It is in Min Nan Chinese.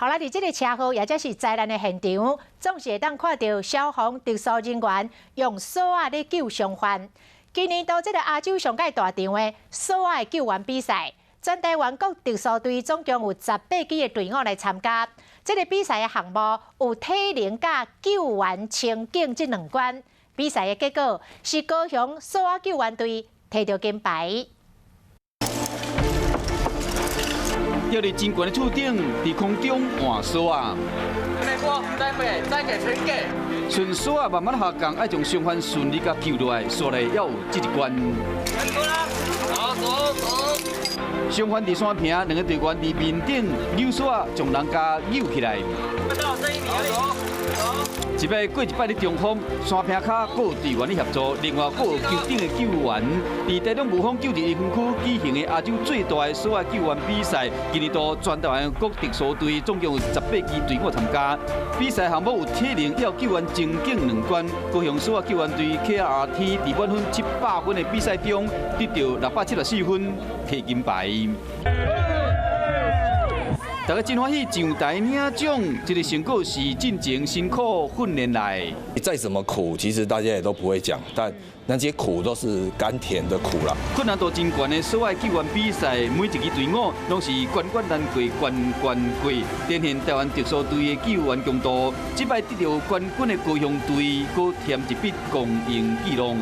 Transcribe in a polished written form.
好啦，佇這个車禍抑者是災難的現場，總是會當看著消防特搜人員用索仔咧救傷患。今年度這个亞洲上蓋大場的索仔救援比賽，全台灣各特搜隊總共有18支的隊伍來參加。這个比賽的項目有體能佮救援情景這兩關。比賽的結果是高雄索仔救援隊提著金牌。佇咧真懸的厝頂，佇空中換索仔。再給，再給，全給。順索仔慢慢下降，愛將傷患順利共救落來，煞來猶有這一關。好，走走。傷患佇山坪，兩个隊員佇面頂扭索仔，將人共扭起來。一擺過一擺咧中風，山坪跤閣有隊員咧協助，另外閣有丘頂的救援。佇台中霧峰救助分區舉行的亞洲最大的索仔救援比賽，今年度全台灣各特搜隊總共有18支隊伍參加。比賽項目有體能與救援情景兩關。高雄索仔救援隊 KRT 佇滿分700分的比賽中，得著674分，提金牌。大家真歡喜上台領獎，這个成果是進前辛苦訓練來。再怎麼苦，其實大家也都不會講，但那些苦都是甘甜的苦啦。困難度真懸的索仔救援比賽，每一支隊伍攏是關關難過關關過，展現台灣特搜隊的救援強度。這擺得著冠軍的高雄隊，閣添一筆光榮紀錄。